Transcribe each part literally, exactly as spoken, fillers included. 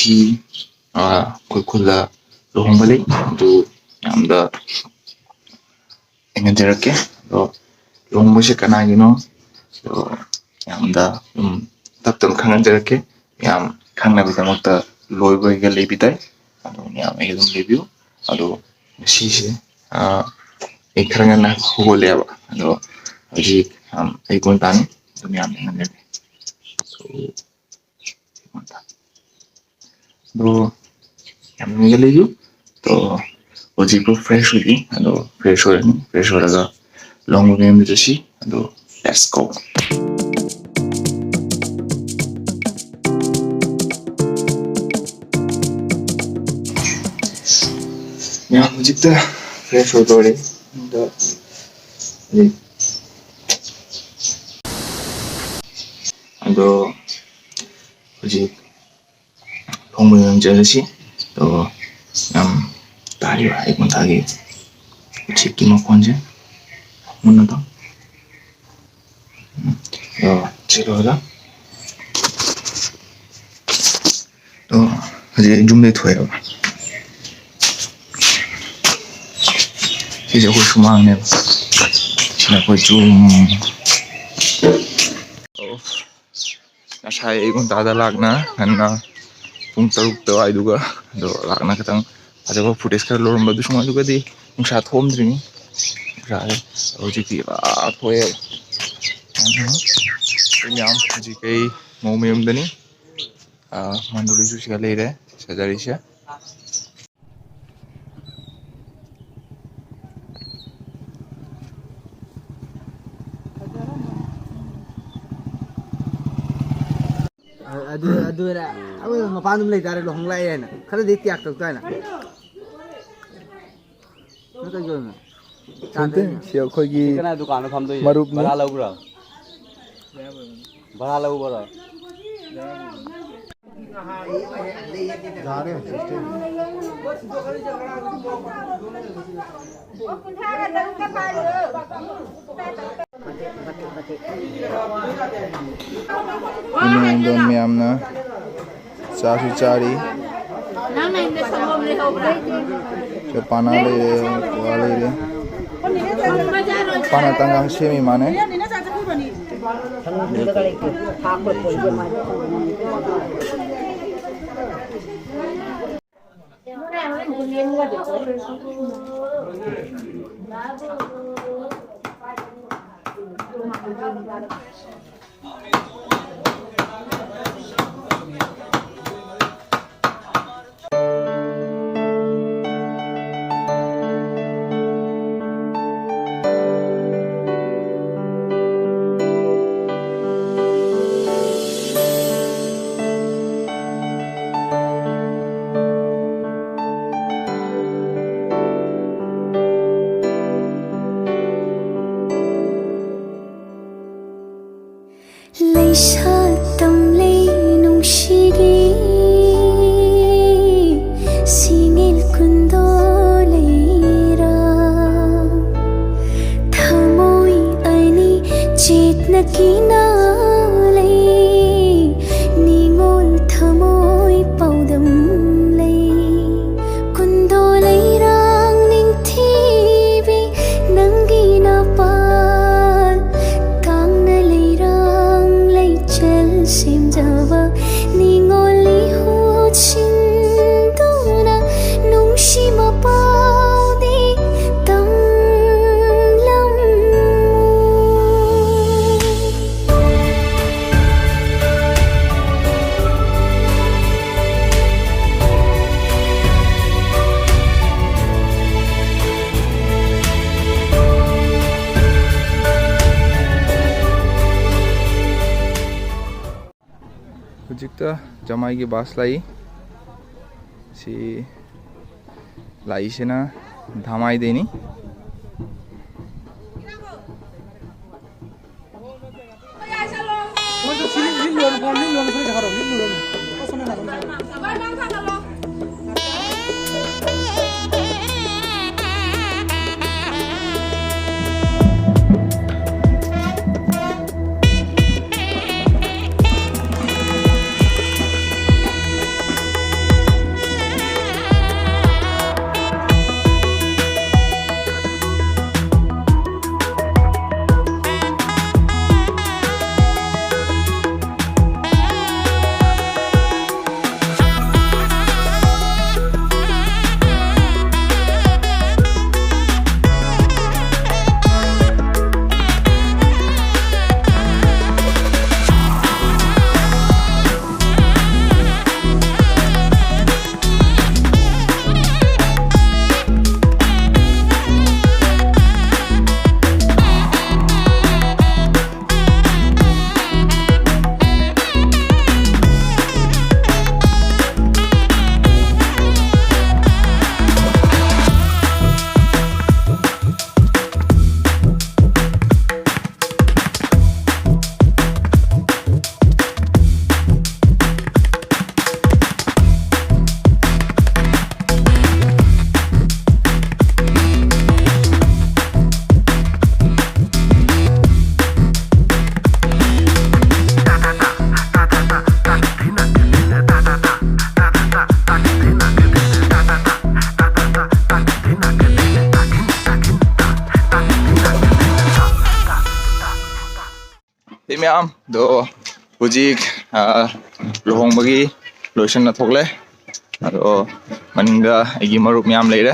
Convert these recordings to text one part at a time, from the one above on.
ꯑꯩ, ꯑ, ꯑꯩꯈꯣꯏ ꯈꯨꯜꯗ ꯂꯨꯍꯣꯡꯕ ꯂꯩ, ꯑꯗꯨ ꯃꯌꯥꯝꯗ ꯈꯪꯍꯟꯖꯔꯛꯀꯦ꯫ ꯑꯗꯣ ꯂꯨꯍꯣꯡꯕꯁꯦ ꯀꯅꯥꯒꯤꯅꯣ? ꯑꯗꯣ ꯃꯌꯥꯝꯗ ꯑꯗꯨꯝ ꯇꯞ ꯇꯞꯅ ꯈꯪꯍꯟꯖꯔꯛꯀꯦ꯫ ꯃꯌꯥꯝ ꯈꯪꯅꯕꯒꯤꯗꯃꯛꯇ ꯂꯣꯏꯕ ꯑꯩꯒ ꯂꯩꯕꯤ ꯇꯥꯏ꯫ ꯑꯗꯣ ꯃꯌꯥꯝ ꯑꯩꯒ ꯑꯗꯨꯝ ꯂꯩꯕꯤꯌꯨ꯫ ꯑꯗꯣ ꯉꯁꯤꯁꯦ, ꯑ, ꯑꯩ ꯈꯔ ꯉꯟꯅ ꯍꯧꯒꯠꯂꯦꯕ꯫ ꯑꯗꯣ ꯍꯧꯖꯤꯛ, ꯑꯝ, ꯑꯩ ꯀꯣꯟ ꯇꯥꯅꯤ꯫ ꯑꯗꯨ ꯃꯌꯥꯝ ꯌꯦꯡꯍꯟꯖꯒꯦ꯫ ꯑꯗꯣ ꯌꯥꯝ ꯌꯦꯡꯍꯜꯂꯤꯌꯨ꯫ ꯑꯗꯣ ꯍꯧꯖꯤꯛꯄꯨ fresh ꯑꯣꯏꯗ꯭ꯔꯤ꯫ ꯑꯗꯣ fresh ꯑꯣꯏꯔꯅꯤ꯫ Fresh ꯑꯣꯏꯔꯒ ꯂꯨꯍꯣꯡꯕ ꯃꯌꯨꯝꯗ ꯆꯠꯁꯤ꯫ ꯑꯗꯣ let's go꯫ ꯃꯌꯥꯝ ꯍꯧꯖꯤꯛꯇ fresh ꯑꯣꯏꯕ ꯂꯣꯏꯔꯦ꯫ ꯑꯗꯣ ꯍꯧꯖꯤꯛ ꯑꯗꯣ ꯍꯧꯖꯤꯛ ꯊꯣꯡꯕ ꯌꯣꯟꯖꯔꯁꯤ꯫ ꯑꯗꯣ ꯌꯥꯝ ꯇꯥꯔꯤꯕ ꯑꯌꯨꯛ ꯉꯟꯇꯥꯒꯤ ꯎꯆꯦꯛꯀꯤ ꯃꯈꯣꯟꯁꯦ ꯃꯨꯟꯅ ꯇꯥꯎ꯫ ꯎꯝ꯫ ꯑꯗꯣ ꯁꯤ ꯂꯣꯏꯔꯒ ꯑꯗꯣ ꯍꯧꯖꯤꯛ ꯑꯩ ꯌꯨꯝꯗꯩ ꯊꯣꯛꯑꯦꯕ꯫ ꯁꯤꯁꯦ ꯑꯩꯈꯣꯏ ꯁꯨꯃꯥꯡꯅꯦꯕ꯫ ꯁꯤꯅ ꯑꯩꯈꯣꯏ ꯆꯨꯝ꯫ ꯑꯣ꯫ ꯉꯁꯥꯏ ꯑꯌꯨꯛ ꯉꯟꯇꯥꯗ ꯂꯥꯛꯅ ꯉꯟꯅ ꯄꯨꯡ ꯇꯔꯨꯛ ꯑꯗꯨꯋꯥꯏꯗꯨꯒ ꯑꯗꯣ ꯂꯥꯛꯅ ꯈꯤꯇꯪ ꯐꯖꯕ footage ꯈꯔ ꯂꯧꯔꯝꯕ ꯑꯗꯨ ꯁꯨꯃꯥꯏꯅꯗꯨꯒꯗꯤ ꯅꯨꯡꯁꯥ ꯊꯣꯛꯑꯝꯗ꯭ꯔꯤꯅꯤ꯫ ꯅꯨꯡꯁꯥꯁꯦ ꯍꯧꯖꯤꯛꯇꯤ ꯄꯨꯔꯥ ꯊꯣꯛꯑꯦ꯫ ꯑꯗꯨ ꯑꯩꯈꯣꯏ ꯃꯌꯥꯝ ꯍꯧꯖꯤꯛ ꯑꯩ ꯃꯧ ꯃꯌꯨꯝꯗꯅꯤ꯫ ꯑꯥ, ꯃꯟꯗꯨꯂꯤꯁꯨ ꯁꯤꯗ ꯂꯩꯔꯦ, ꯁꯔꯖꯔꯤꯁꯦ꯫ ꯑꯗꯨ, ꯑꯗꯨꯅ ꯑꯩꯈꯣꯏ ꯃꯄꯥꯟ ꯑꯗꯨꯝ ꯂꯩꯇꯥꯔꯦ, ꯂꯨꯍꯣꯡ ꯂꯥꯛꯑꯦ ꯍꯥꯏꯅ꯫ ꯈꯔꯗꯤ ꯇ꯭ꯌꯥꯛ ꯇꯧ ꯇꯥꯏꯅ꯫ ꯅꯪ ꯀꯩꯗꯧꯔꯤꯅꯣ? ꯅꯠꯇꯦ, ꯁꯤ ꯑꯩꯈꯣꯏꯒꯤ ꯁꯤ ꯀꯅꯥ ꯗꯨꯀꯥꯟꯗ ꯐꯝꯗꯣꯏꯁꯦ? ꯃꯔꯨꯞꯅꯤ꯫ ꯚꯔꯥ ꯂꯧꯕ꯭ꯔꯣ? ꯚꯔꯥ ꯂꯧꯕꯔꯣ? ꯃꯌꯥꯝꯅ ꯆꯥꯁꯨ ꯆꯥꯔꯤ꯫ ꯁꯤꯗ ꯄꯥꯅꯥ ꯂꯩꯔꯦ, ꯀ꯭ꯋꯥ ꯂꯩꯔꯦ꯫ ꯄꯥꯅꯥ ꯇꯪꯒꯥꯡ ꯁꯦꯝꯃꯤ ꯃꯥꯅꯦ꯫ ꯂꯩꯁꯥ ꯇꯝꯂꯩ ꯅꯨꯡꯁꯤꯒꯤ ꯁꯤꯡꯉꯤꯜ ꯀꯨꯟꯗꯣ ꯂꯩꯔꯥ꯫ ꯊꯃꯣꯏ ꯑꯅꯤ ꯆꯦꯠꯅ ꯀꯤꯅ ꯂꯩ, ꯅꯤꯉꯣꯜ ꯊꯃꯣꯏ ꯄꯥꯎꯗꯝ ꯂꯩ꯫ ꯀꯨꯟꯗꯣ ꯂꯩꯔꯥꯡ ꯅꯤꯡꯊꯤꯕꯤ ꯅꯪꯒꯤ ꯅꯄꯥꯜ ꯀꯥꯡꯅ ꯂꯩꯔꯥꯡ ꯂꯩꯆꯜ ꯁꯦꯝꯖꯕ ꯅꯤꯉꯣꯜ ꯏꯍꯨꯠꯁꯤꯡꯗꯨꯅ ꯅꯨꯡꯁꯤ ꯃꯄꯥꯎꯗꯤ ꯇꯝꯂꯝꯃꯨ꯫ ꯍꯧꯖꯤꯛꯇ ꯖꯃꯥꯏꯒꯤ ꯕꯁ ꯂꯥꯛꯏ꯫ ꯁꯤ ꯂꯥꯛꯏꯁꯤꯅ ꯙꯃꯥꯏꯗꯩꯅꯤ꯫ ꯃꯌꯥꯝ ꯑꯗꯣ ꯍꯧꯖꯤꯛ, ꯑ, ꯂꯨꯍꯣꯡꯕꯒꯤ ꯂꯣꯏꯁꯟꯅ ꯊꯣꯛꯂꯦ꯫ ꯑꯗꯣ ꯃꯅꯤꯡꯗ ꯑꯩꯒꯤ ꯃꯔꯨꯞ ꯃꯌꯥꯝ ꯂꯩꯔꯦ꯫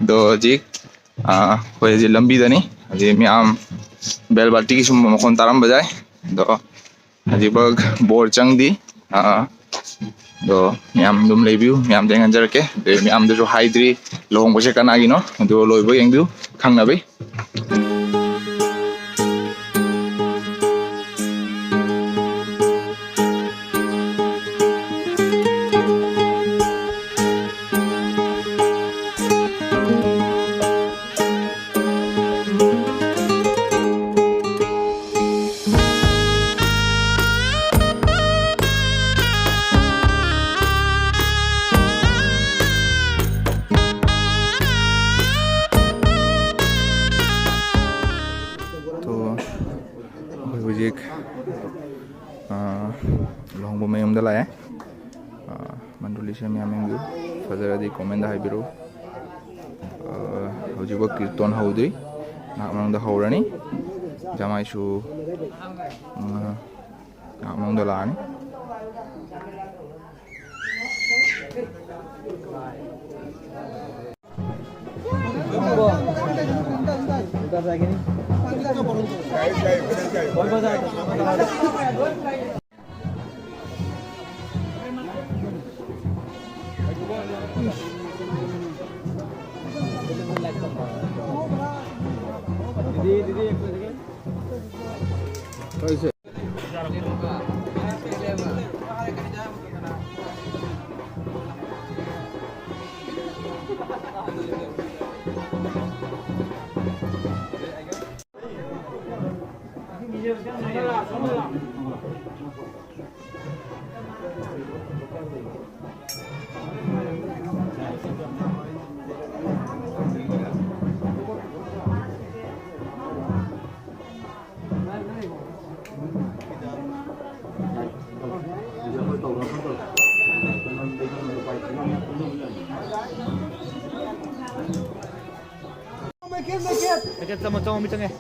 ꯑꯗꯣ ꯍꯧꯖꯤꯛ, ꯑ, ꯑꯩꯈꯣꯏ ꯍꯧꯖꯤꯛ ꯂꯝꯕꯤꯗꯅꯤ꯫ ꯍꯧꯖꯤꯛ ꯃꯌꯥꯝ ꯕꯦꯜ ꯕꯥꯜꯇꯤꯒꯤ ꯁꯨꯝ ꯃꯈꯣꯟ ꯇꯥꯔꯝꯕ ꯌꯥꯏ꯫ ꯑꯗꯣ ꯍꯧꯖꯤꯛꯃꯛ ꯕꯣꯔ ꯆꯪꯗꯤ꯫ ꯑ, ꯑꯗꯣ ꯃꯌꯥꯝ ꯑꯗꯨꯝ ꯂꯩꯕꯤꯌꯨ, ꯃꯌꯥꯝꯗ ꯑꯩ ꯉꯥꯡꯖꯔꯛꯀꯦ꯫ ꯑꯗꯩ ꯃꯌꯥꯝꯗꯁꯨ ꯍꯥꯏꯗ꯭ꯔꯤ ꯂꯨꯍꯣꯡꯕꯁꯦ ꯀꯅꯥꯒꯤꯅꯣ, ꯑꯗꯨ ꯂꯣꯏꯕ ꯌꯦꯡꯕꯤꯌꯨ ꯈꯪꯅꯕꯩ꯫ ꯇꯣ, ꯑꯩꯈꯣꯏ ꯍꯧꯖꯤꯛ, ꯑ, ꯂꯨꯍꯣꯡꯕ ꯃꯌꯨꯝꯗ ꯂꯥꯛꯑꯦ꯫ ꯑ, ꯃꯟꯗꯣꯂꯤꯁꯦ ꯃꯌꯥꯝ ꯌꯦꯡꯕꯤꯌꯨ, ꯐꯖꯔꯗꯤ comment ꯍꯥꯏꯕꯤꯔꯛꯎ꯫ ꯑ, ꯍꯧꯖꯤꯛꯐꯥꯎ ꯀꯤꯔꯇꯣꯟ ꯍꯧꯗ꯭ꯔꯤ, ꯉꯥꯏꯍꯥꯛ ꯃꯅꯨꯡꯗ ꯍꯧꯔꯅꯤ꯫ ꯖꯃꯥꯏꯁꯨ, ꯑ, ꯉꯥꯏꯍꯥꯛ ꯃꯅꯨꯡꯗ ꯂꯥꯛꯑꯅꯤ꯫ ꯄꯦꯀꯦꯠ ꯑꯃ ꯆꯥꯝꯃ ꯆꯪꯉꯦ꯫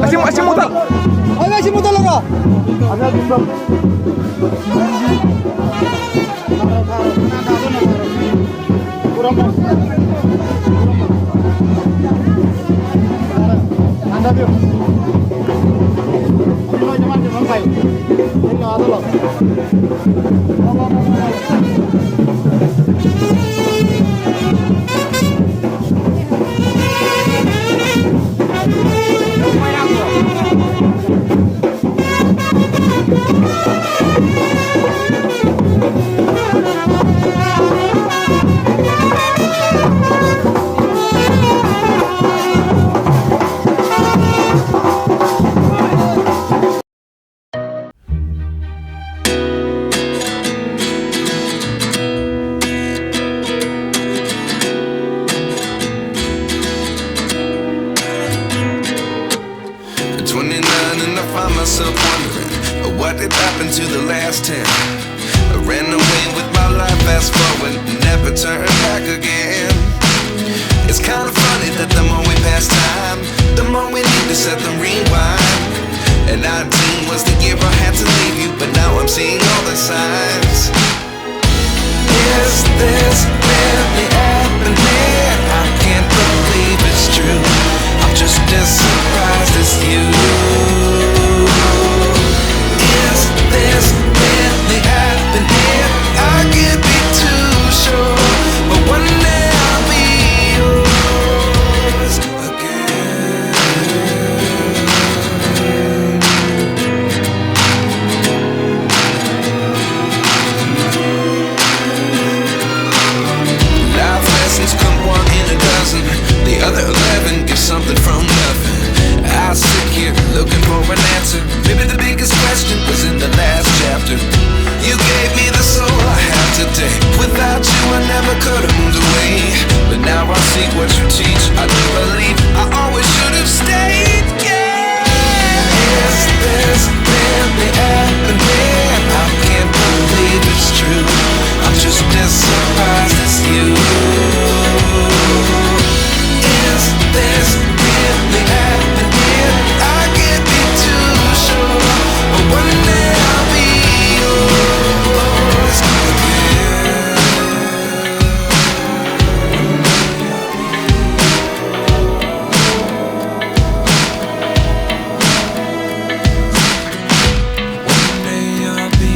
ꯑꯁꯤ, ꯑꯁꯤ ꯃꯨꯊꯠ-, ꯑꯁꯤ ꯃꯨꯊꯠꯂꯒ꯫ It happened to the last ten. I ran away with my life, fast forward, never turn back again. It's kind of funny that the more we pass time, the more we need to set them rewind. And nineteen was the year I had to leave you, but now I'm seeing all the signs. Is this really happening? I can't believe it's true. I'm just as surprised as you. Is this really happening? I can't be too sure, but one day I'll be yours again. Life lessons come one in a dozen. The other eleven get something from nothing. I sit here looking for an answer. Maybe the biggest question was in the last chapter. You gave me the soul I have today. Without you, I never could have moved away. But now I see what you teach. I do believe I always should have stayed. Yeah. Is this really happening? I can't believe it's true. I'm just as surprised as you. Is this really happening? I can't be too sure, but one day I'll be yours again. One day I'll be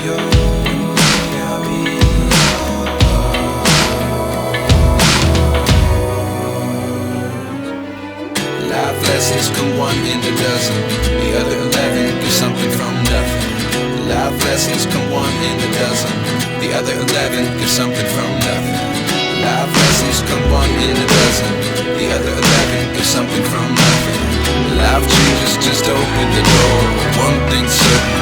yours. Life lessons come one in a dozen. The other eleven get something from nothing. Life lessons come one in a dozen. The other eleven get something from nothing. Life lessons come one in a dozen. The other eleven get something from nothing. Life changes, just open the door. One thing's certain,